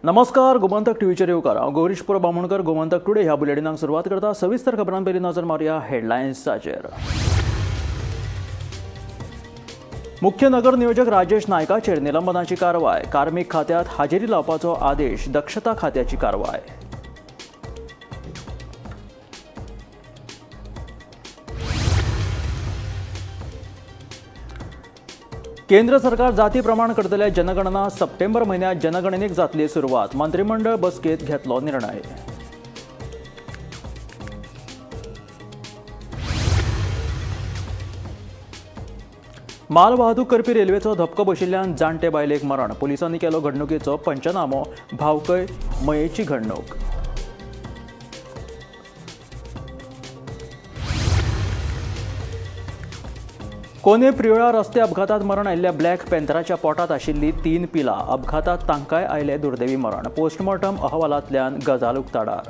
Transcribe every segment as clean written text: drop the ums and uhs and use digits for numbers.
नमस्कार, गोमंतक टीव्हीचेर येवकार. हांव गौरीश पुरो बामणकर. गोमंतक टुडे ह्या बुलेटिनाक सुरवात करता. सविस्तर खबरां पयलीं नजर मारुया हेडलायन्साचेर. मुख्य नगर नियोजक राजेश नायकाचेर निलंबनाची कारवाय. कार्मीक खात्यात हाजेरी लावपाचो आदेश. दक्षता खात्याची कारवाय. केंद्र सरकार जाती प्रमाण करतले जनगणना. सप्टेंबर म्हयन्यात जनगणनेक जातली सुरवात. मंत्रिमंडळ बसकेत घेतलो निर्णय. माल वाहतूक करपी रेल्वेचो धपको बशिल्ल्यान जाणटे बायलेक मरण. पुलिसांनी केलो घडणुकेचो पंचनामो. भावकय मयेची घडणूक. कोने प्रियोळा रस्ते अपघातात मरण आयिल्ल्या ब्लॅक पॅन्थराच्या पोटात आशिल्ली 3 पिलां. अपघातात तांकांय आयलें दुर्दैवी मरण. पोस्टमॉर्टम अहवालांतल्यान गजाल उक्ताडार.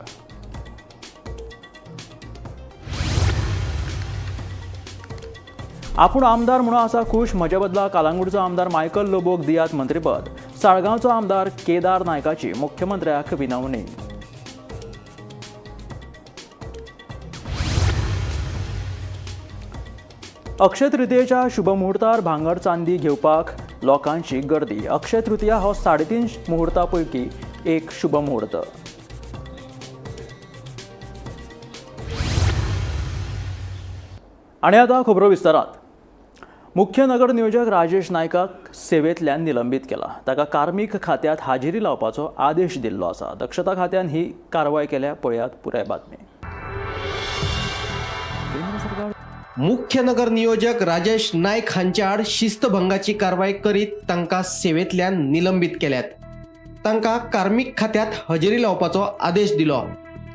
आपूण आमदार म्हणून आसा खूश. म्हज्या बदला कालांगुडचो आमदार मायकल लोबोक दियात मंत्रीपद. साळगांवचो आमदार केदार नायकाची मुख्यमंत्र्याक विनवणी. अक्षय तृतीयेच्या शुभमुहूर्तार भांगर चांदी घेवपाक लोकांची गर्दी. अक्षय तृतीया हो 3.5 मुहूर्ता पैकी एक शुभमुहूर्त. आनी आतां खबरो विस्तारात. मुख्य नगर नियोजक राजेश नायकाक सेवेंतल्यान निलंबीत केला. ताका कार्मीक खात्यात हाजेरी लावपाचो आदेश दिल्लो आसा. दक्षता खात्यान ही कारवाय केल्या. पळयात पुराय बातमी. मुख्य नगर नियोजक राजेश नायक हांच्या आड शिस्तभंगाची कारवाय करीत तांकां सेवेंतल्यान निलंबीत केल्यात. तांकां कार्मीक खात्यात हजेरी लावपाचो आदेश दिलो.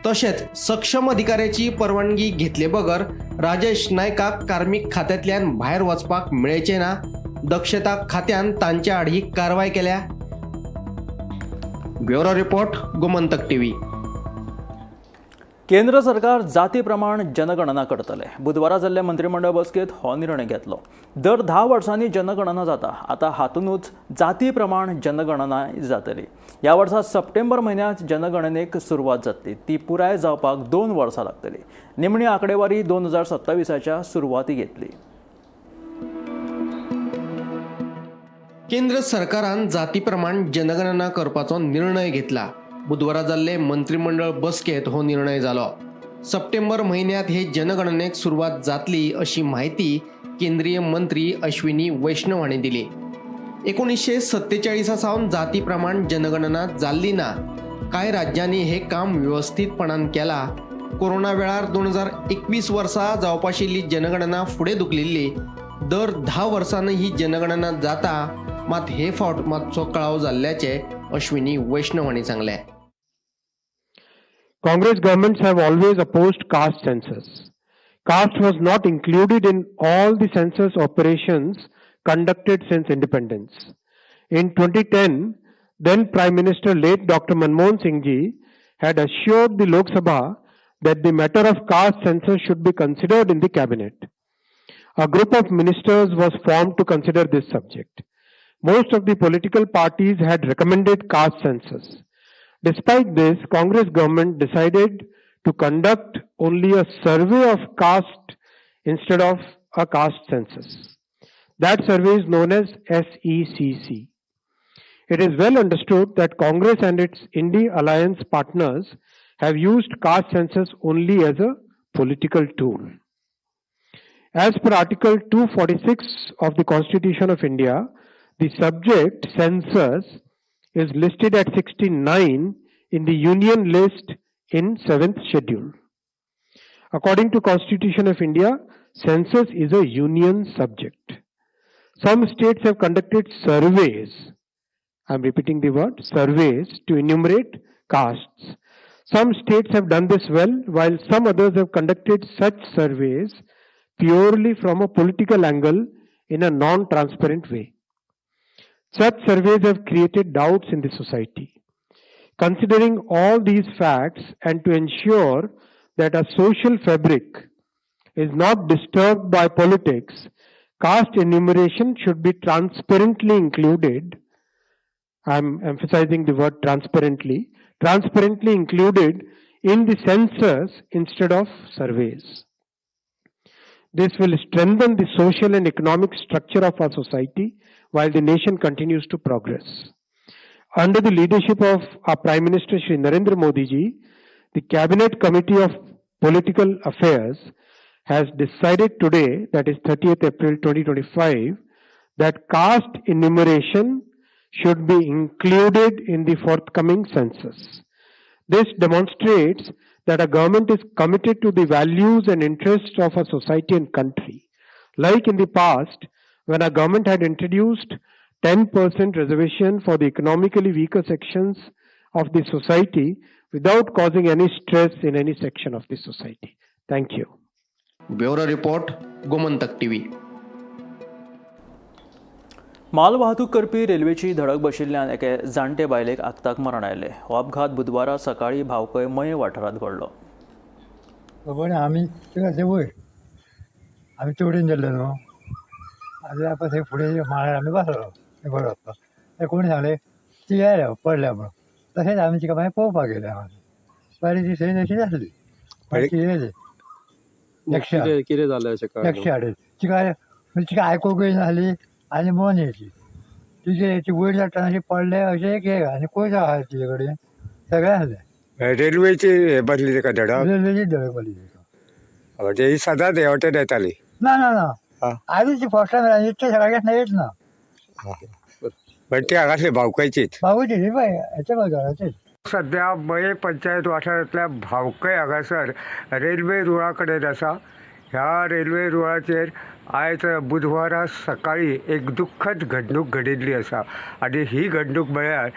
तशेंच सक्षम अधिकाऱ्याची परवानगी घेतले बगर राजेश नायकाक कार्मीक खात्यांतल्यान भायर वचपाक मेळचें ना. दक्षता खात्यान तांच्या आड ही कारवाय केल्या. Bureau report, Gomantak TV. केंद्र सरकार जाती प्रमाण जनगणना करतले. बुधवारा जाल्ल्या मंत्रिमंडळ बसकेत हो निर्णय घेतलो. दर 10 वर्सांनी जनगणना जाता. आतां हातूनच जाती प्रमाण जनगणना जातली. ह्या वर्सा सप्टेंबर म्हयन्यांत जनगणनेक सुरवात जातली. ती पुराय जावपाक 2 वर्सां लागतली. निमणी आंकडेवारी 2027च्या सुरवाती घेतली. केंद्र सरकारान जाती प्रमाण जनगणना करपाचो निर्णय घेतला. बुधवारा जाल्ले मंत्रिमंडळ बसकेत हो निर्णय जालो. सप्टेंबर म्हयन्यांत हे जनगणनेक सुरवात जातली अशी म्हायती केंद्रीय मंत्री अश्विनी वैष्णव हांणी दिली. 1947 सावन जाती प्रमाण जनगणना जाल्ली ना. कांय राज्यांनी हे काम वेवस्थीतपणान केला. कोरोना वेळार 2021 वर्सा जावपाशिल्ली जनगणना फुडें धुकलिल्ली. दर 10 वर्सांनी ही जनगणना जाता, मात हे फावट मातसो कळाव जाल्ल्याचें अश्विनी वैष्णव हांणी सांगलें. Congress governments have always opposed caste census. Caste was not included in all the census operations conducted since independence. In 2010, then Prime Minister late Dr. Manmohan Singh ji had assured the Lok Sabha that the matter of caste census should be considered in the cabinet. A group of ministers was formed to consider this subject. Most of the political parties had recommended caste census. Despite this, Congress government decided to conduct only a survey of caste instead of a caste census. That survey is known as SECC. It is well understood that Congress and its Indi alliance partners have used caste census only as a political tool. As per Article 246 of the Constitution of India, the subject census is listed at 69 in the Union list in 7th schedule. According to Constitution of India, census is a union subject. Some states have conducted surveys. I am repeating the word surveys to enumerate castes. Some states have done this well, while some others have conducted such surveys purely from a political angle in a non-transparent way. Such surveys have created doubts in the society. Considering all these facts and to ensure that a social fabric is not disturbed by politics, caste enumeration should be transparently included. I'm emphasizing the word transparently, transparently included in the census instead of surveys. This will strengthen the social and economic structure of our society while the nation continues to progress. Under the leadership of our Prime Minister Shri Narendra Modi ji, the Cabinet Committee of Political Affairs has decided today, that is 30th April 2025, that caste enumeration should be included in the forthcoming census. This demonstrates that our government is committed to the values and interests of our society and country. Like in the past, when our government had introduced 10% reservation for the economically weaker sections of the society without causing any stress in any section of the society. Thank you. Bureau report, Gomantak TV. माल वाहतूक करपी रेल्वेची धडक बशिल्ल्यान एके जाणटे बायलेक आक्ताक मरण आयलें. हो अपघात बुधवारा सकाळीं भावकय मये वाठारांत घडलो. खबर आमी तिका वयर आमी चोडून गेल्ले न्हू आनी आपण थंय फुडें माळ्यार आमी बसलो बरो वचपाक. ते कोणी सांगलें ती आयल्या पडल्या म्हणून. तशेंच आमी तिका मागीर पळोवपाक गेले. पळयली ती थंय तशीच आसली. ती येयली एकशे कितें जालें अशें कळ्ळें 108 तिका तिका आयकूंक येयनासली आनी मोन येयली. तिचे ती वयर चडटना अशी पडले अशें एक हे आनी कोयर आसा तिजे कडेन सगळें आसलें. रेल्वेची हे बसली ताका धडक. रेल्वेची धडक बसली तिका. ते ही सदांच हे वाटेन येताली. ना ना ना, आयजूच ती फर्स्ट टायम इतले सगळ्यांक येत ना. पण ती हांगासली भावकायचीच. भावूची ही पळय हेच्या बाजाराचीच. सध्या मये पंचायत वाठारांतल्या भावकय हांगासर रेल्वे रुळा कडेन आसा. ह्या रेल्वे रुळाचेर आयज बुधवारा सकाळी एक दुख्खद घडणूक घडिल्ली आसा आनी ही घडणूक म्हळ्यार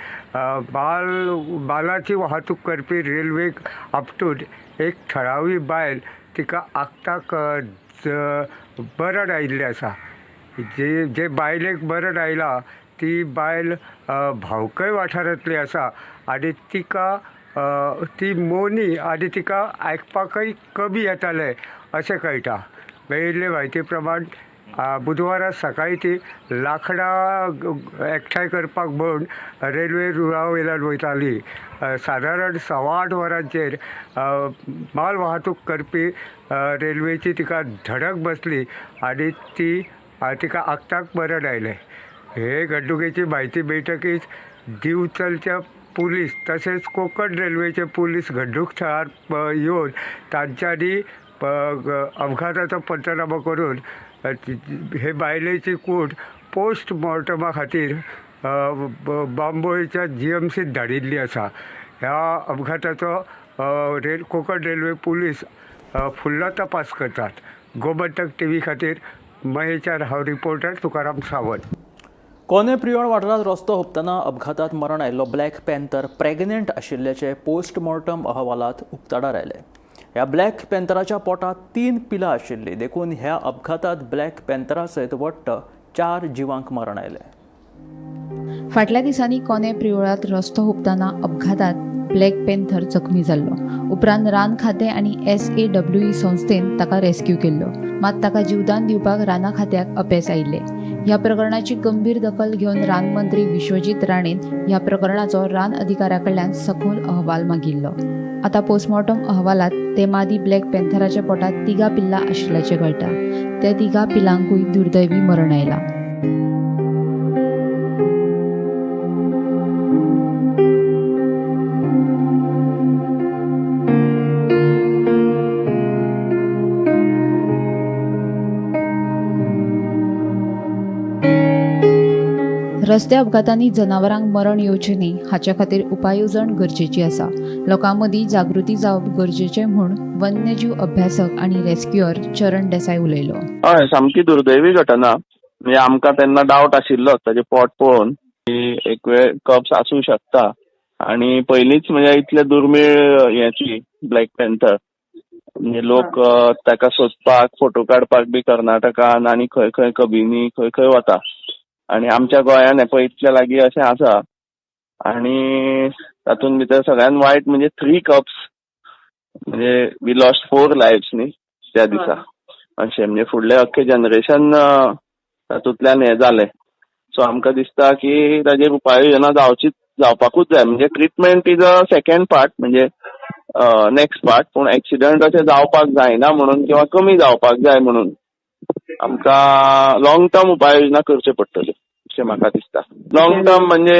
मालाची वाहतूक करपी रेल्वेक आपटून एक थळावी बायल तिका आक्ताक मरण आयिल्लें आसा. जे जे बायलेक मरण आयलां ती बायल भावकय वाठारांतली आसा आनी तिका ती मोनी आनी तिका आयकपाकय कमी येतालें अशें कळटा. मेळिल्ले म्हायती प्रमाण बुधवारा सकाळी ती लांकडां एकठांय करपाक म्हूण रेल्वे रुळा वयल्यान वयताली. सादारण 8:15 वरांचेर माल वाहतूक करपी रेल्वेची तिका धडक बसली आनी ती तिका आक्ताक मरण आयलें. हे घडणुकेची म्हायती मेळटकीच दिवचलच्या पुलीस तशेंच कोंकण रेल्वेचे पुलीस घडणूक थळार येवन तांच्यांनी अपघाताचो पंचनामो करून हे बायलेची कूड पोस्टमॉर्टमा खातीर बांबोळीच्या GMCत धाडिल्ली आसा. ह्या अपघाताचो कोंकण रेल्वे पुलीस फुडलो तपास करतात. गोमंतक टीव्ही खातीर मयेच्यान हांव रिपोर्टर तुकाराम सावंत. कोने प्रियोळ वाठारांत रस्तो हुपतना अपघातात मरण आयिल्लो ब्लॅक पॅन्थर प्रेग्नंट आशिल्ल्याचे पोस्टमॉर्टम अहवालात उक्ताडार आयले. ह्या ब्लॅक पॅन्थराच्या पोटांत 3 पिलां आशिल्लीं, देखून ह्या अपघातात ब्लॅक पॅन्थरा सयत वट्ट 4 जिवांक मरण आयलें. फाटल्या दिसांनी कोने प्रियोळांत रस्तो हुपतना अपघातात ब्लॅक पॅन्थर जखमी जाल्लो. उपरांत रान खातें आनी SAWE संस्थेन ताका रेस्क्यू केल्लो. मात ताका जीवदान दिवपाक राना खात्याक अपेस आयिल्लें. ह्या प्रकरणाची गंभीर दखल घेवन रान मंत्री विश्वजीत राणेन ह्या प्रकरणाचो रान अधिकाऱ्या कडल्यान सखोल अहवाल मागिल्लो. आतां पोस्टमॉर्टम अहवालात ते मादी ब्लॅक पॅन्थराच्या पोटांत 3 पिल्लां आशिल्ल्याचें कळटा. त्या 3 पिलांकूय दुर्दैवी मरण आयलां. रस्ते अपघातांनी जनावरांक मरण येवचें न्ही हाचे खातीर उपाय येवजण गरजेची आसा. लोकां मदीं जागृती जावप गरजेचें म्हूण वन्यजीव अभ्यासक आनी रेस्क्युअर चरण देसाय उलयलो. हय, सामकी दुर्दैवी घटना. म्हणजे आमकां तेन्ना डावट आशिल्लोच ताजें पोट पळोवन की एक वेळ कप्स आसूं शकता. आनी पयलींच म्हणजे इतले दुर्मीळ हेची ब्लॅक पॅन्थर, म्हणजे लोक ताका सोदपाक फोटो काडपाक बी कर्नाटकान आनी खंय खंय कबिनी खंय खंय वता. आनी आमच्या गोंयान हें पळय इतले लागीं अशें आसा. आनी तातूंत भितर सगळ्यान वायट म्हणजे 3 कप्स, म्हणजे we lost 4 lives न्ही त्या दिसा. अशें म्हणजे फुडलें अख्खें जनरेशन तातूंतल्यान हें जालें. सो आमकां दिसता की ताजेर उपाययोजना जावचीच, जावपाकूच जाय. म्हणजे treatment is a second part, म्हणजे नेक्स्ट पार्ट, पूण एक्सिडंट अशें जावपाक जायना म्हणून किंवा कमी जावपाक जाय म्हणून आमकां लॉंग टर्म उपाययोजना करच्यो पडटल्यो अशें म्हाका दिसता. लॉंग टर्म म्हणजे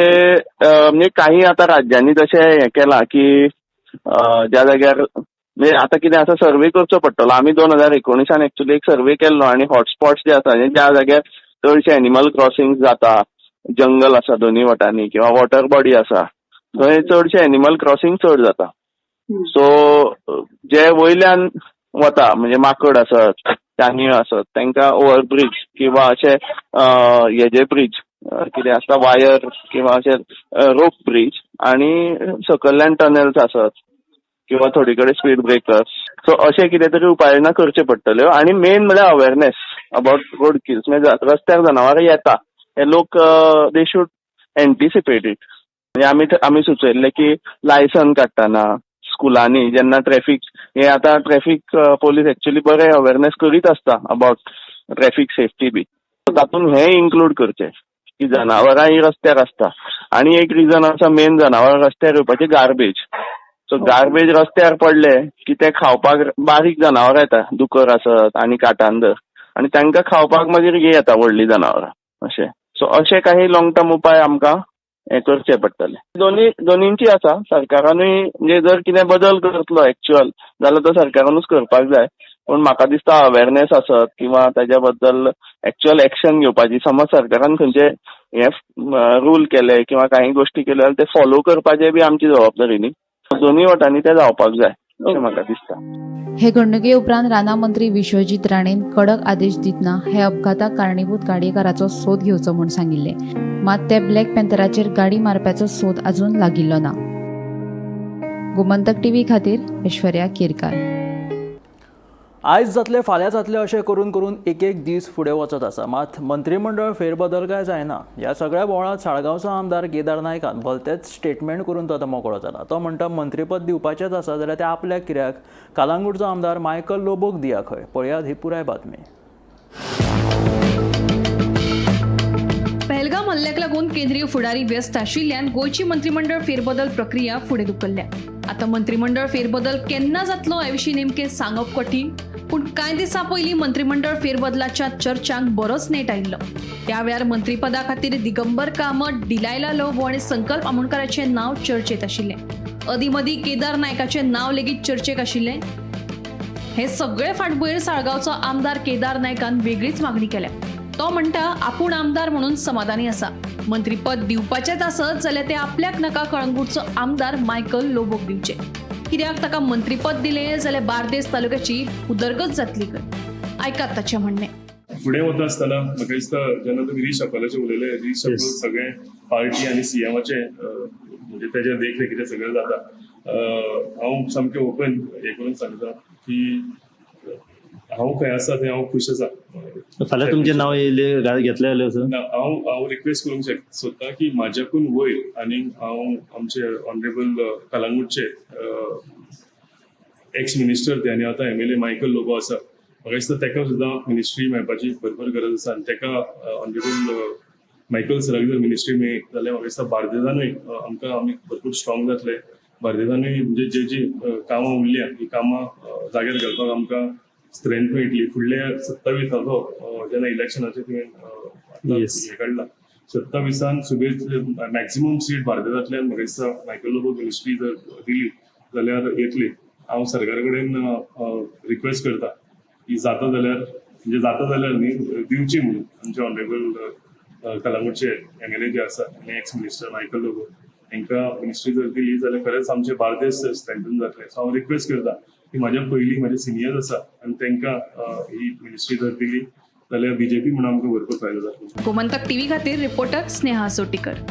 म्हणजे काही आतां राज्यांनी तशें हें केलां की ज्या जाग्यार म्हणजे आतां कितें आसा सर्वे करचो पडटलो. आमी 2019 एक्चुली एक सर्वे केल्लो आनी हॉटस्पॉट्स जे आसा, ज्या जाग्यार चडशे एनिमल क्रॉसिंग जाता, जंगल आसा दोनी वटांनी किंवा वॉटर बॉडी आसा, थंय चडशे एनिमल क्रॉसिंग चड जाता. सो जे वयल्यान वता म्हणजे माकड आसत, चानयो आसत, तांकां ओवरब्रीज किंवा अशे हेजे ब्रीज कितें आसता वायर किंवा अशे रोप ब्रीज आनी सकयल्यान टनल्स आसत किंवा थोडी कडेन स्पीड ब्रेकर्स, सो अशें कितें तरी उपाययोजना करच्यो पडटल्यो. आनी मेन म्हळ्यार अवेरनेस अबाउट रोड किल्स, म्हणजे रस्त्यार जनावरां येता हे लोक they should anticipate it. म्हणजे आमी सुचयल्लें की लायसन काडटना स्कुलांनी जेन्ना ट्रॅफीक हे आतां ट्रॅफीक पोलीस एक्चुली बरे अवेरनेस करीत आसता अबाउट ट्रॅफीक सेफ्टी बी, तातूंत हें इन्क्लूड करचें की जनावरां ही रस्त्यार आसता. आनी एक रिजन आसा मेन जनावरां रस्त्यार येवपाचें, गार्बेज. सो गार्बेज रस्त्यार पडले की ते खावपाक बारीक जनावरां येता, दुकर आसत आनी काटांदर, आनी तांकां खावपाक मागीर हे येता व्हडलीं जनावरां अशें. सो अशे काही लॉंग टर्म उपाय आमकां हें करचे पडटले. दोनींची आसा, सरकारानूय म्हणजे जर कितें बदल करतलो एक्चुअल जाल्यार तो सरकारानूच करपाक जाय, पूण म्हाका दिसता अवेरनेस आसत किंवा ताज्या बद्दल एक्चुअल एक्शन घेवपाची, समज सरकारान खंयचे हे रूल केले किंवा काही गोश्टी केल्यो जाल्यार ते फॉलो करपाचे बी आमची जबाबदारी न्ही, दोनूय वटांनी ते जावपाक जाय अशें म्हाका दिसता. हे घडणुके उपरांत राना मंत्री विश्वजीत राणेन कडक आदेश दितना हे अपघाताक कारणीभूत गाडयेकाराचो सोद घेवचो म्हूण सांगिल्लें. मात ते ब्लॅक पॅन्थराचेर गाडी मारप्याचो सोद अजून लागिल्लो ना. गोमंतक टीव्ही खातीर ऐश्वर्या केरकार. आयज जातले फाल्यां जातले अशें करून करून एक एक दीस फुडें वचत आसा, मात मंत्रीमंडळ फेरबदल काय जायना. ह्या सगळ्या बोवाळांत साळगांवचो आमदार केदार नायकान भलतेच स्टेटमेंट करून तो आतां मोकळो जाला. तो म्हणटा मंत्रीपद दिवपाचेंच आसा जाल्यार तें आपल्याक कित्याक, कालांगूटचो आमदार मायकल लोबोक दिया खंय. पळयात ही पुराय बातमी. पहलगाम हल्ल्याक लागून केंद्रीय फुडारी व्यस्त आशिल्ल्यान गोंयची मंत्रीमंडळ फेरबदल प्रक्रिया फुडें धुकल्ल्या. आतां मंत्रीमंडळ फेरबदल केन्ना जातलो हे विशीं नेमकें सांगप कठीण, पूण कांय दिसां पयलीं मंत्रीमंडळ फेरबदलाच्या चर्चांक बरोच नेट आयिल्लो. त्या वेळार मंत्रीपदा खातीर दिगंबर कामत, डिलायला लोबो आनी संकल्प आमोणकाराचें नांव चर्चेत आशिल्लें. अदीं मदीं केदार नायकाचें नांव लेगीत चर्चेक आशिल्लें. हे सगळे फाटभुंयेर साळगांवचो आमदार केदार नायकान वेगळीच मागणी केल्या. तो म्हणटा आपूण आमदार म्हणून समाधानी आसा, मंत्रीपद दिवपाचेंच आसत जाल्यार ते आपल्याक नाका कळंगूटचो आमदार मायकल लोबोक दिवचे, कित्याक ताका मंत्रीपद दिलें जाल्यार बार्देस तालुक्याची उदरगत जातली खंय. आयकात ताचें म्हणणें. फुडें वता आसतना म्हाका दिसता जेन्ना तुमी रिशफलाचें उलयले, रिशफल सगळें पार्टी आनी सीएमाचें म्हणजे तेज्या देखरेखीचें सगळें जाता. हांव सामकें ओपन हें करून सांगता की हांव खंय आसा थंय हांव खूश आसा. फाल्यां तुमचें नांव येयलें घेतलें जाल्यार सर? ना, हांव रिक्वेस्ट करूंक सोदता की म्हाज्याकून वयर आनी हांव आमचे ऑनरेबल कलांगूटचे एक्स मिनिस्टर ते आनी आतां एमएलए मायकल लोबो आसा, म्हाका दिसता ताका सुद्दां मिनिस्ट्री मेळपाची भरपूर गरज आसा आनी ताका ऑनरेबल मायकल सराक जर मिनिस्ट्री मेळ्ळी जाल्यार म्हाका दिसता बार्देजानूय आमकां आमी भरपूर स्ट्रॉंग जातले. बार्देजानूय म्हणजे जे जी कामां उरल्या ही कामां जाग्यार घालपाक आमकां स्ट्रेंथ मेळटली. फुडल्या 27 जेन्ना इलेक्शनाचें तुवें हें काडला, 27 सुबेज मॅक्सिमम सीट बार्देजांतल्यान म्हाका दिसता मायकल लोबो मिनिस्ट्री जर दिली जाल्यार येतली. हांव सरकारा कडेन रिक्वेस्ट करता की जाता जाल्यार, म्हणजे जाता जाल्यार न्ही, दिवची म्हणून आमचे ऑनरेबल कलांगूटचे एमएलए जे आसा आनी एक्स मिनिस्टर मायकल लोबो हांकां मिनिस्ट्री जर दिली जाल्यार खरेंच आमचे बार्देस स्ट्रेंथन जातले. सो हांव रिक्वेस्ट करता की म्हाज्या पयलीं म्हाजे सिनियर्स आसा आनी तांकां ही मिनिस्ट्री जर दिली जाल्यार बीजेपी म्हणून आमकां भरपूर फायदो जातलो. गोमंतक टीव्ही खातीर रिपोर्टर स्नेहा सोटीकर.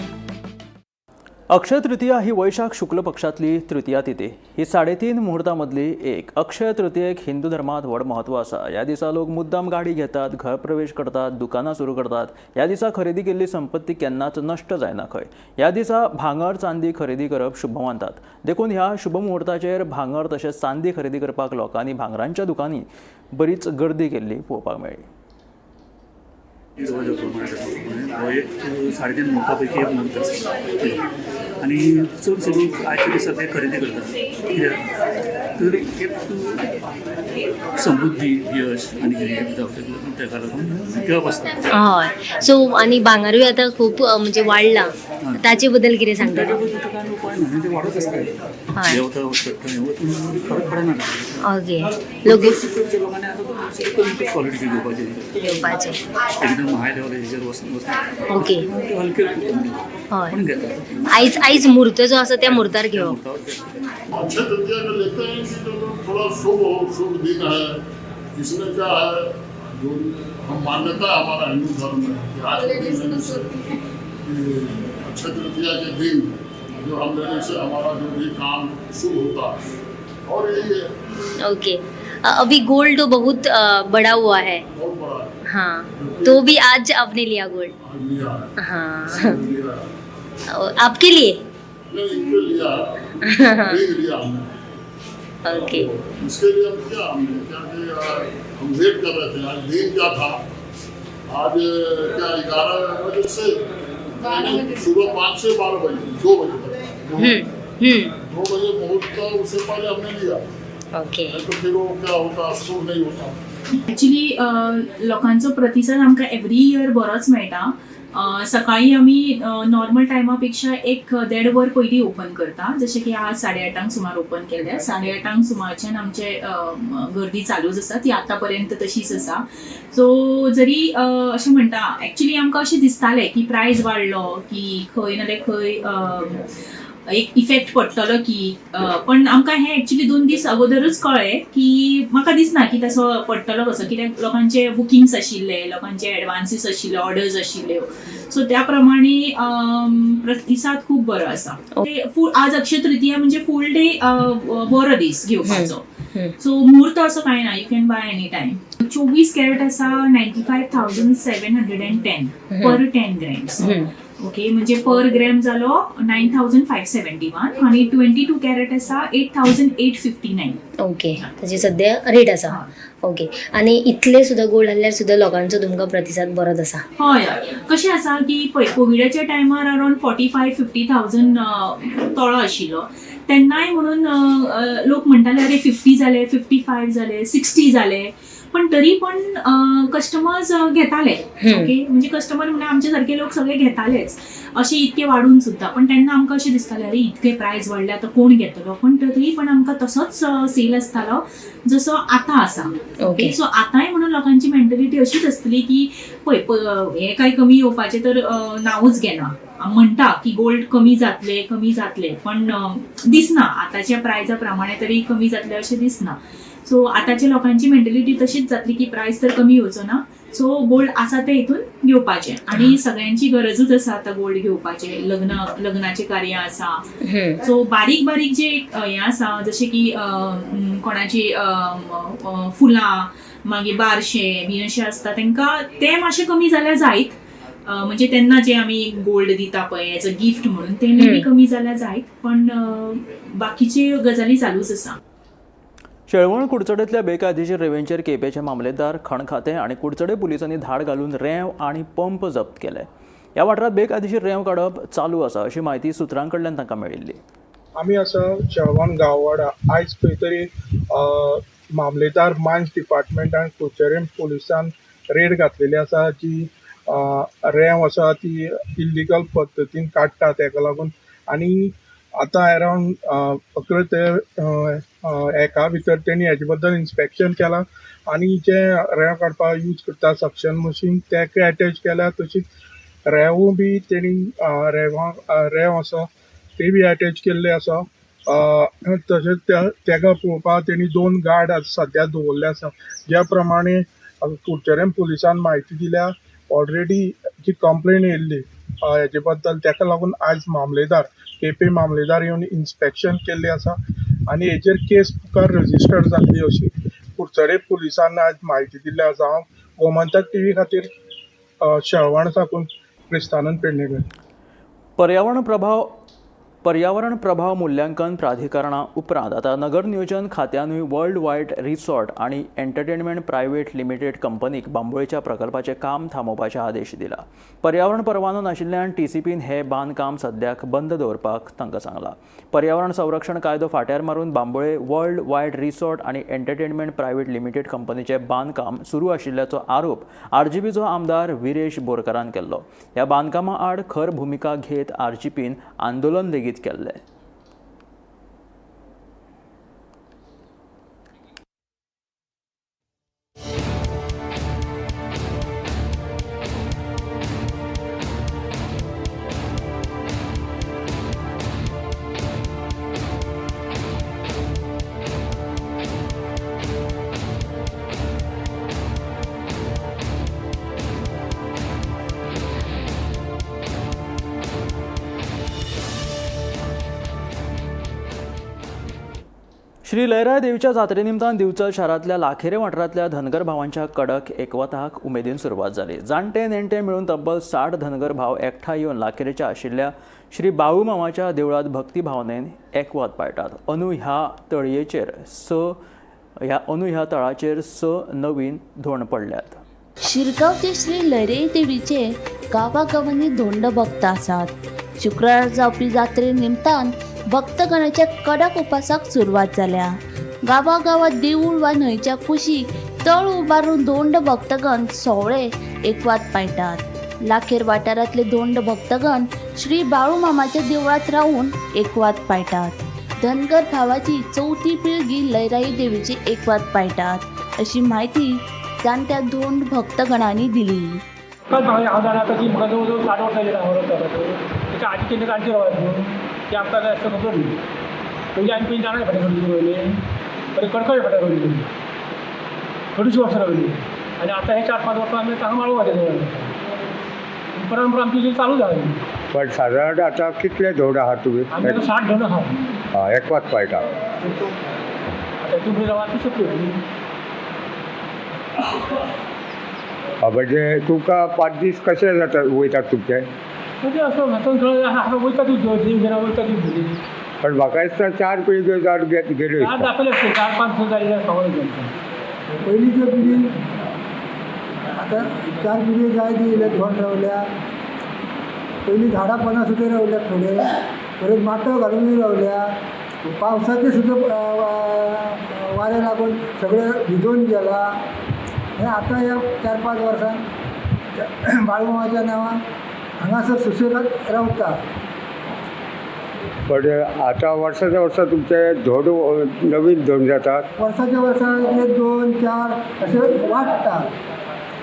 अक्षय तृतीया ही वैशाख शुक्ल पक्षातली तृतीया तिथी. ही 3.5 मुहूर्तामधली एक. अक्षय तृतीयेक हिंदू धर्मात व्हड महत्व आसा. ह्या दिसा लोक मुद्दाम गाडी घेतात, घर प्रवेश करतात, दुकानां सुरू करतात. ह्या दिसा खरेदी केल्ली संपत्ती केन्नाच नश्ट जायना खंय. ह्या दिसा भांगर चांदी खरेदी करप शुभ मानतात. देखून ह्या शुभ मुहूर्ताचेर भांगर तशेंच चांदी खरेदी करपाक लोकांनी भांगरांच्या दुकानांनी बरीच गर्दी केल्ली पळोवपाक मेळ्ळी. प्रमाणे हो एक 3.5 मुहूर्ता पैकी एक मुहूर्त आसा आनी चडशे लोक आयच्या दिसा ते खरेदी करतात कित्याक तर एक समृद्धी यश आनी कितें जावं ताका लागून घेवप आसता. हय, सो आनी भांगारूय आतां खूब म्हणजे वाडलां, ताचे बद्दल कितें सांगता? ताच्या बद्दल कांय उपाय ना, ते वाडत आसता, देंवता चडटा, हें फरक पडना. ओके, लोक चडशे लोकांनी आतां कमी क्वॉलिटी घेवपाची, घेवपाचे एकदम हाय लेवल हेजेर वचना. ओके. हलके. हय. पण घेता. आयज आयज म्हूर्त जो आसा त्या म्हूर्तार घेवप. अक्षय तृतीया में लेते हैं कि जो थोड़ा शुभ हो, शुभ दिन है। इसमें क्या है, जो हम मान्यता है हमारा हिंदू धर्म में कि आज के दिन लेने से, कि अक्षय तृतीया के दिन जो हम लेने से हमारा जो भी काम शुभ होता है और यही है। ओके, अभी गोल्ड तो बहुत बढ़ा हुआ है। बहुत बड़ा है। हाँ, तो भी आज आपने लिया गोल्ड? आज लिया है। हाँ। लिया है। और आपके लिए? नहीं, इनके लिया है, रिंग लिया हमने। ओके। इसके लिए हम क्या, हमने क्या कि हम वेट कर रहे थे। आज दिन क्या था, आज क्या 11 बजे से, नहीं, सुबह 5 से 12 बजे, 2 बजे तक, 2 बजे मुहूर्त था, उससे पहले हमने लिया। ओके। नहीं तो फिर वो क्या होता, शुभ नहीं होता। एक्चुली लोकांचो प्रतिसाद आमकां एवरी इयर बरोच मेळटा. सकाळी आमी नॉर्मल टायमा पेक्षा 1-1.5 वर पयलीं ओपन करता, जशें की आज 8:30 सुमार ओपन केलें. 8:30 सुमारच्यान आमचे गर्दी चालूच आसा, ती आतां पर्यंत तशीच आसा. सो जरी अशें म्हणटा, एक्चुली आमकां अशें दिसतालें की प्रायस वाडलो की खंय नाल्यार खंय एक इफेक्ट पडटलो की, पण आमकां हें एक्चुली 2 दीस अगोदरूच कळ्ळें की म्हाका दिसना की तसो पडटलो कसो, कित्याक लोकांचे बुकिंग्स आशिल्ले, लोकांचे एडवान्सीस आशिल्ले, ऑर्डर्स आशिल्ल्यो. सो त्या प्रमाणे प्रतिसाद खूब बरो आसा. आज अक्षय तृतीया म्हणजे फूल डे बरो दीस घेवपाचो. सो मुहूर्त असो कांय ना, you can buy any time. 24 carat आसा 95,710 पर 10 ग्रॅम्स. ओके, म्हणजे पर ग्रॅम जालो 9,571 आणि 22 कॅरेट आसा 8,859. ओके, ताची सद्या रेट आसा. ओके, आनी इतले सुद्दां गोल्ड आहल्यार सुद्दां लोकांचो तुमकां प्रतिसाद बरोच आसा? हय हय, कशें आसा की पळय कोविडाच्या टायमार अरावंड 45-50,000 तोळो आशिल्लो, तेन्नाय म्हणून लोक म्हणटाले अरे 50 जाले, 55 जाले, 60 जाले, पण तरी पण कस्टमर्स घेताले. ओके, म्हणजे कस्टमर म्हणजे आमचे सारखे लोक सगळे घेतालेच अशे इतके वाडून सुद्दां. पण तेन्ना आमकां अशें दिसतालें अरे इतके प्रायस वाडले आतां कोण घेतलो, पण तरी पण आमकां तसोच सेल आसतालो जसो आतां आसा. ओके, सो आतांय म्हणून लोकांची मेंटलिटी अशीच आसतली की पळय हें काय कमी येवपाचें तर नांवूच घेना, म्हणटा की गोल्ड कमी जातले कमी जातले, पण दिसना आतांच्या प्रायजा प्रमाणे तरी कमी जातले अशें दिसना. सो आतांच्या लोकांची मेंटलिटी तशीच जातली की प्रायस तर कमी येवचो ना, सो गोल्ड आसा ते हितून घेवपाचें. आनी सगळ्यांची गरजूच आसा आतां गोल्ड घेवपाचें, लग्नाचें कार्य आसा. सो बारीक बारीक जे हें आसा, जशें की कोणाची फुलां, मागीर बारशे बी अशें आसता, तांकां तें मातशें कमी जाल्यार जायत, म्हणजे तेन्ना जे आमी गोल्ड दिता पळय एज अ गिफ्ट म्हणून, ते मे बी कमी जाल्यार जायत, पण बाकीच्यो गजाली चालूच आसा. शेळवण कुडचडेंतल्या बेकायदेशीर रेंवेंचेर केपेंचे मामलेदार, खण खातें आनी कुडचडे पुलिसांनी धाड घालून रेंव आनी पंप जप्त केले. ह्या वाठारांत बेकायदेशीर रेंव काडप चालू आसा अशी म्हायती सुत्रां कडल्यान तांकां मेळिल्ली. आमी आसा शेळवण गांववाडा. आयज खंय तरी मामलेदार मायन्स डिपार्टमेंटान कुडचडे पुलिसान रेड घातलेली आसा, जी रेंव आसा ती इल्लिगल पद्दतीन काडटा तेका लागून. आनी आतां अरावंड 11 ते एका भितर तेणी हेजे बद्दल इन्स्पेक्शन केलां आनी जे रेंव काडपाक यूज करता सक्शन मशीन तेका एटॅच केल्या, तशीच रेंवूय बी तेणी रेंव आसा ते बी एटॅच केल्ले आसा. तशेंच तेका पळोवपाक तेणी 2 गार्ड सद्या दवरले आसा. ज्या प्रमाणे कुडचडें पुलिसान म्हायती दिल्या, ऑलरेडी जी कंप्लेन येयल्ली हेजे बद्दल, तेका लागून आयज मामलेदार केपे मामलेदार येवन इन्स्पेक्शन केल्लें आसा आनी हेजेर केस मुखार रजिस्टर जातली अशी कुडचडे पुलिसान आयज म्हायती दिल्ली आसा. हांव गोमंतक टीव्ही खातीर शेळवण साकून क्रिस्तानंद पेडणेकर. पर्यावरण प्रभाव पर्यावरण प्रभाव मूल्यांकन प्राधिकरणा उपरांत आतां नगर नियोजन खात्यानूय वर्ल्ड वायड रिसॉर्ट आनी एंटरटेनमेंट प्रायव्हेट लिमिटेड कंपनीक बांबोळेच्या प्रकल्पाचें काम थांबोवपाचे आदेश दिला. पर्यावरण परवानो नाशिल्ल्यान टीसीपीन हें बांदकाम सद्याक बंद दवरपाक तांकां सांगलां. पर्यावरण संरक्षण कायदो फाट्यार मारून बांबोळे वर्ल्ड वायड रिसॉर्ट आनी एंटरटेनमेंट प्रायव्हेट लिमिटेड कंपनीचें बांदकाम सुरू आशिल्ल्याचो आरोप आरजीपीचो आमदार विरेश बोरकारान केल्लो. ह्या बांदकामा आड खर भुमिका घेत आरजीपीन आंदोलन लेगीत केल्लें. श्री लयराय देवीच्या जात्रे निमतान दिवचल शारांतल्या लाखेरे वाठारांतल्या धनगर भावांच्या कडक एकवताक उमेदीन सुरवात जाली. जाणटे नेणटे मेळून तब्बल 60 धनगर भाव एकठांय येवन लाखेरेच्या आशिल्ल्या श्री बाळू मामाच्या देवळांत भक्ती भावनेन एकवत पाळटात. अनू ह्या तळयेचेर ह्या तळाचेर 6 नवीन धोंड पडल्यात. शिरगांवचे श्री लयराई देवीचे गांवागांवांनी धोंड भक्त आसात. शुक्रार जावपी जात्रे निमतान भक्तगणाच्या कडक उपासाक सुरवात जाल्या. गांवागांवात देवूळ वा न्हंयच्या कुशीक तळ उबारून धोंड भक्तगण सोवळे एकवात पाळटात. लाखेर वाठारांतले धोंड भक्तगण श्री बाळू मामाच्या देवळांत रावून एकवात पाळटात. धनगर भावाची चवथी पिळगी लयराई देवीची एकवात पाळटात अशी म्हायती जाणट्या धोंड भक्तगणांनी दिली. हांव जाणा आतां ती म्हाका जवळ जवळ 60 वर्सां जालीं हांगा वता. तेच्या आदी तेन्ना जाणटे रावतात न्हू ते आमकां काय असं खबर न्ही. पयलीं आमी पयलीं जाणा फाटीं रोवली पयलीं परत कडकडे फाटीं रोवली पयलीं थोडीशीं वर्सां रावली आनी आतां हे 4-5 वर्सां आमी हांगा माळू देवळान परंपरा आमची चालू जाली. पण सादारण आतां कितले धोंड आहात तुमी? आमी आतां 60 धोंड आहा. हय, एकवात पाळटा. आतां तुमी रावता सोंपली. म्हणजे तुमकां 5 दीस कशे जाता वयतात तुमचे? म्हणजे असो वयता तूं वयता तूं. पण म्हाका दिसता 4 पिळग्यो जावन गेल्यो. चार दाखयले 4-5 जाले सगळे. पयलींच्यो पिळगी आतां 4 पिळग्यो जायत येयल्या धोंड रावल्या. पयलीं झाडां पानां सुद्दां रावल्या थोडे, परत माटव घालूनय रावल्या. पावसाचें सुद्दां वारें लागून सगळें भिजोवन गेलां. हें आतां ह्या 4-5 वर्सां बाळूमामाच्या नांवान हांगासर सुशेगाद रावता. पण आतां वर्साच्या वर्सा तुमचे धोंड नवीन धोंड जातात. वर्साच्या वर्सा 1, 2, 4 अशे वाडटा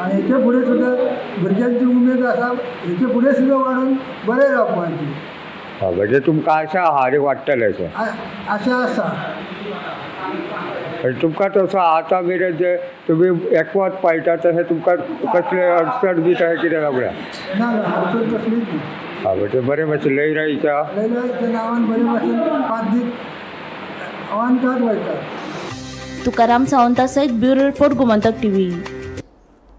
आनी हेचे फुडें सुद्दां भुरग्यांची उमेद आसा हेचे फुडें सुद्दां वाडून बरें रावपाची. म्हणजे तुमकां आशा आहा आनी वाडटलें अशें आशा आसा. आनी तुमकां तसो आतां मेरेन जे तुमी एकवत पाळटा तशें तुमकां कसले अडचण बी तशें कितें लागल्या? ना ना, अडचण कसलीच ना. हा, म्हणजे बरें भाशेन लयराईच्या लयराईच्या नांवान बरे भाशेन 5 दीस अवांतर वयतात. तुकाराम सावंता सयत bureau report, Gomantak TV.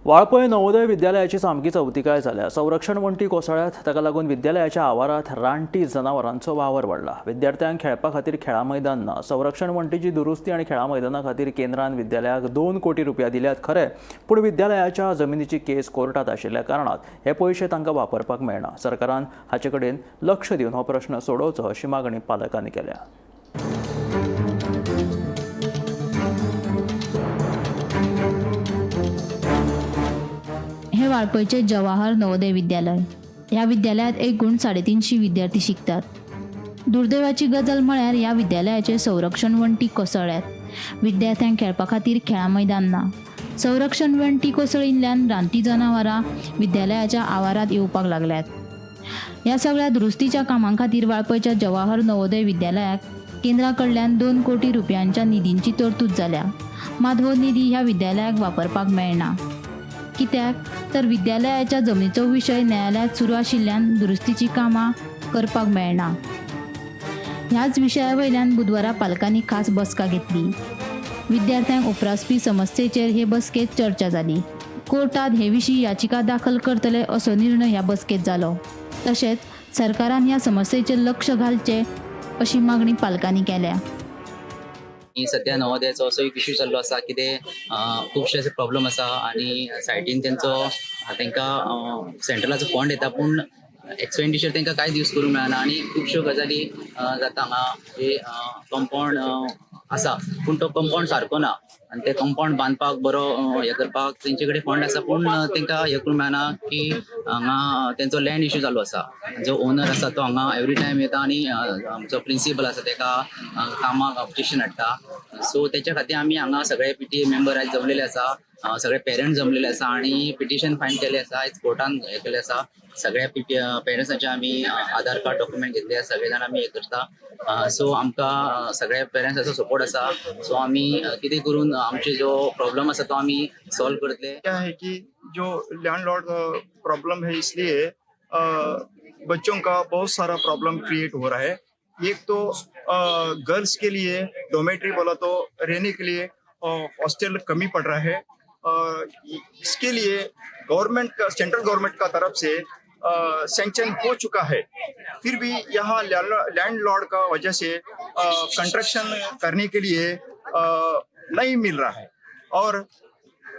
Valpoi Navodaya विद्यालयाची सामकी चवतिकाय जाल्या. संरक्षण वण्टी कोसळ्यात, ताका लागून विद्यालयाच्या आवारांत रानटी जनावरांचो वावर वाडला. विद्यार्थ्यांक खेळपा खातीर खेळां मैदान ना. संरक्षण वण्टीची दुरुस्ती आनी खेळां मैदाना खातीर केंद्रान विद्यालयाक 2 कोटी रुपया दिल्यात खरें, पूण विद्यालयाच्या जमिनीची केस कोर्टात आशिल्ल्या कारणान हे पयशे तांकां वापरपाक मेळना. सरकारान हाचे कडेन लक्ष दिवन हो प्रश्न सोडोवचो अशी मागणी पालकांनी केल्या. हे वाळपयचे जवाहर नवोदय विद्यालय. ह्या विद्यालयांत एकूण 350 विद्यार्थी शिकतात. दुर्दैवाची गजाल म्हळ्यार ह्या विद्यालयाचे संरक्षण वण्टी कोसळ्ळ्यात. विद्यार्थ्यांक खेळपा खातीर खेळां मैदान ना. संरक्षण वण्टी कोसळिल्ल्यान रानटी जनावरां विद्यालयाच्या आवारांत येवपाक लागल्यात. ह्या सगळ्या दुरुस्तीच्या कामां खातीर वाळपयच्या जवाहर नवोदय विद्यालयाक केंद्रा कडल्यान 2 कोटी रुपयांच्या निधींची तरतूद जाल्या. मात हो निधी ह्या विद्यालयाक वापरपाक मेळना. कित्याक तर विद्यालयाच्या जमनीचो विशय न्यायालयांत सुरू आशिल्ल्यान दुरुस्तीची कामां करपाक मेळना. ह्याच विशया वयल्यान बुधवारा पालकांनी खास बसका घेतली. विद्यार्थ्यांक उप्रासपी समस्येचेर हे बसकेंत चर्चा जाली. कोर्टात हे विशीं याचिका दाखल करतले असो निर्णय ह्या बसकेंत जालो. तशेंच सरकारान ह्या समस्येचेर लक्ष घालचें अशी मागणी पालकांनी केल्या. सध्या नवोदयाचो असो एक इशू जाल्लो आसा की ते खुबशे असे प्रॉब्लम आसा आनी सायटीन तेंचो तांकां सेंट्रलाचो फंड येता पूण एक्सपेंडिचर तांकां कांयच यूज करूंक मेळना आनी खुबश्यो गजाली जाता हांगा. जे कंपाउंड आसा पूण तो कंपाउंड सारको ना आनी ते कंपाउंड बांदपाक बरो हें करपाक तेंचे कडेन फंड आसा पूण तांकां हें करूंक मेळना की हांगा तेंचो लँड इशू चालू आसा. जो ओनर आसा तो हांगा एवरी टायम येता आनी आमचो प्रिंसिपल आसा ताका कामाक ऑब्जेक्शन हाडटा. सो तेच्या खातीर आमी हांगा सगळे पीटीए मेंबर आयज जमलेले आसा, सगळे पेरंट्स जमलेले आसा आनी पिटिशन फायल केले आसा. आयज कोर्टान हें केलें आसा. सगळ्या पीटी पेरंट्सांचे आमी आधार कार्ड डॉक्युमेंट घेतले आसा, सगळे जाण आमी हें करता. सो आमकां सगळ्या पेरंट्साचो सपोर्ट आसा. सो आमी कितें करून आमचे जो प्रॉब्लम आसा तो आमी सॉल्व करतले. क्या है कि जो लैंडलॉर्ड प्रॉब्लम है, इसलिए बच्चों का बहुत सारा प्रॉब्लम क्रिएट हो रहा है. एक तो गर्ल्स के लिए डोमेट्री बोला तो रहने के लिए हॉस्टल कमी पड़ रहा है. इसके लिए गवर्नमेंट का, सेंट्रल गवर्नमेंट का तरफ से सैंक्शन हो चुका है, फिर भी यहाँ लैंडलॉर्ड का वजह से कंस्ट्रक्शन करने के लिए नहीं मिल रहा है. और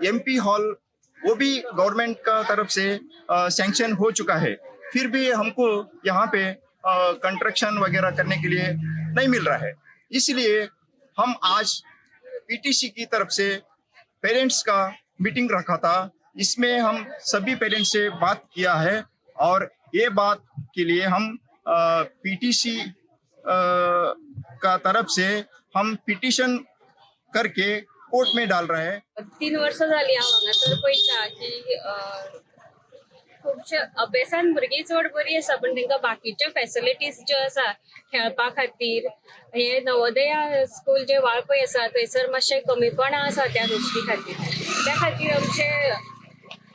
एमपी हॉल वो भी गवर्नमेंट का तरफ से सैंक्शन हो चुका है, फिर भी हमको यहाँ पे कंस्ट्रक्शन वगैरह करने के लिए नहीं मिल रहा है. इसलिए हम आज पीटीसी की तरफ से पेरेंट्स का मीटिंग रखा था. इसमें हम सभी पेरेंट्स से बात किया है और ये बात के लिए हम पीटीसी का तरफ से हम पिटिशन करके कोर्ट में डाल रहे हैं. 3 वर्सां जालीं हांव हांगासर पळयता की खुबशे अभ्यासान भुरगीं चड बरी आसा, पूण तांकां बाकीच्यो फेसिलिटीज ज्यो आसा खेळपा खातीर, हे नवोदया स्कूल जे वाळपय आसा थंयसर मातशें कमीपणां आसा त्या गोश्टी खातीर. त्या खातीर आमचे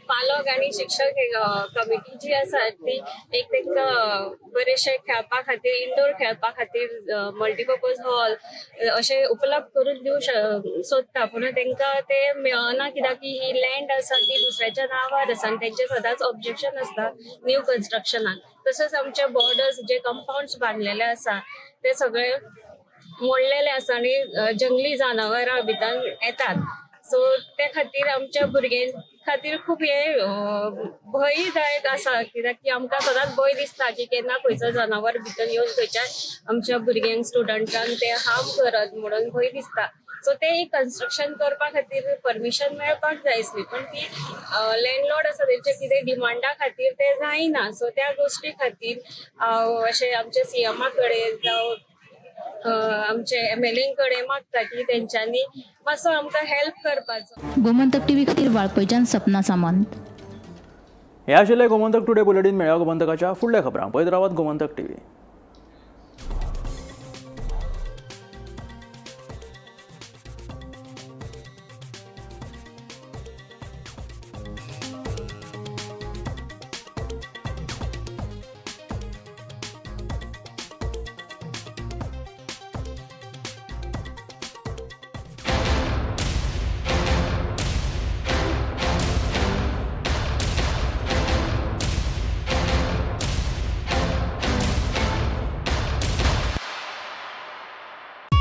पालक आनी शिक्षक कमिटी जी आसा ती एक तांकां बरेशे खेळपा खातीर, इंडोर खेळपा खातीर मल्टीपर्पज हॉल अशें उपलब्ध करून दिवंक सोदता, पूण तांकां ते मेळना, कित्याक की ही लँड आसा ती दुसऱ्याच्या नांवार आसा आनी तेंचें सदांच ऑब्जेक्शन आसता न्यू कन्स्ट्रक्शनाक. तशेंच आमचे बॉर्डर्स जे कंपाउंड्स बांदलेले आसा ते सगळे मोडलेले आसा आनी जंगली जनावरां भितर येतात. सो ते खातीर आमच्या भुरग्यां खातीर खूब हे भंयदायक आसा, कित्याक की आमकां सदांच भंय दिसता की केन्ना खंयचो जनावर भितर येवन खंयच्या आमच्या भुरग्यांक, स्टुडंटांक ते हार्म करत म्हणून भंय दिसता. सो ते एक कन्स्ट्रक्शन करपा खातीर परमिशन मेळपाक जाय आसली, पण ती लँडलॉर्ड आसा तेंच्या कितें डिमांडा खातीर ते जायना. सो त्या गोश्टी खातीर अशें आमच्या सीएमा कडेन जावं आमचे एमएलए कडेन मागता की तेंच्यांनी मातसो आमकां हेल्प करपाचो. गोमंतक टीव्ही खातीर वाळपयच्यान सपना सामंत. हे आशिल्लें गोमंतक टुडे बुलेटीन. मेळया गोमंतकाच्या फुडल्या खबरांक. पळयत रावात Gomantak TV.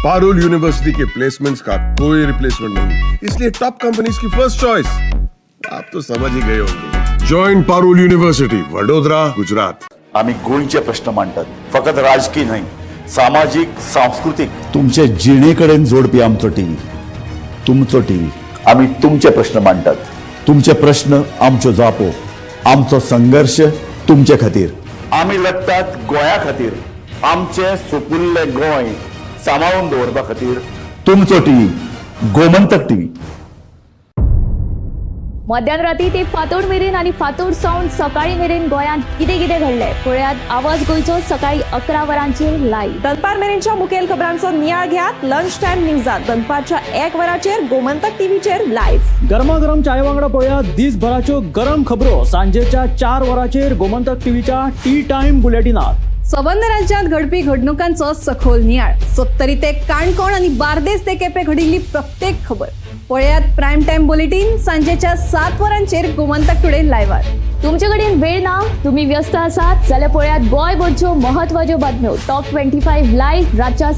Parul university K placements का कोई रिप्लेसमेंट नहीं, इसलिए टॉप कंपनीज की फर्स्ट चॉइस. आप तो समझ ही गए होंगे. Join Parul University, Vadodara, Gujarat. आम्ही गोंयचे प्रश्न मांडटात, फकत राजकीय न्हय, सामाजीक, सांस्कृतीक, तुमचे जिणे कडेन जोडपी आमचो टीव्ही, तुमचो टीव्ही. आमी तुमचे प्रश्न मांडटात, तुमचे प्रश्न आमच्यो जापो, आमचो संघर्श तुमचे खातीर. आमी लढटात गोंया खातीर, आमचें सुपुल्लें गोंय सांबाळून दवरपा खातीर. तुमचो टीव्ही, गोमंतक टीव्ही. मध्यान राती ते फांतोड मेरेन आनी फांतोड सावन सकाळी मेरेन गोंयांत कितें कितें घडलें पळयात आवाज गोंयचो सकाळी 11 वरांचेर लायव्ह. दनपार मेरेनच्या मुखेल खबरांचो नियाळ घेयात लंच टायम न्यूजात दनपारच्या 1 वराचेर गोमंतक टीव्हीचेर लायव्ह. गरमागरम चाय वांगडा पळया दिसभराच्यो गरम खबरो सांजेच्या 4 वरांचेर गोमंतक टीव्हीच्या टी टायम बुलेटिनात. सबंद राज्यांत घडपी घडणुकांचो सखोल नियाळ. सत्तरी ते काणकोण आनी बार्देस ते केपें घडिल्ली प्रत्येक खबर पळयात प्रायम टायम बुलेटीन सांजेच्या 7 वरांचेर गोमंतक टुडे लायव्हार. तुमचे कडेन वेळ ना, तुम्ही व्यस्त आसात जाल्यार पळयात गोंयभरच्यो महत्वाच्यो बातम्यो टॉप 25 लायव्ह रातच्या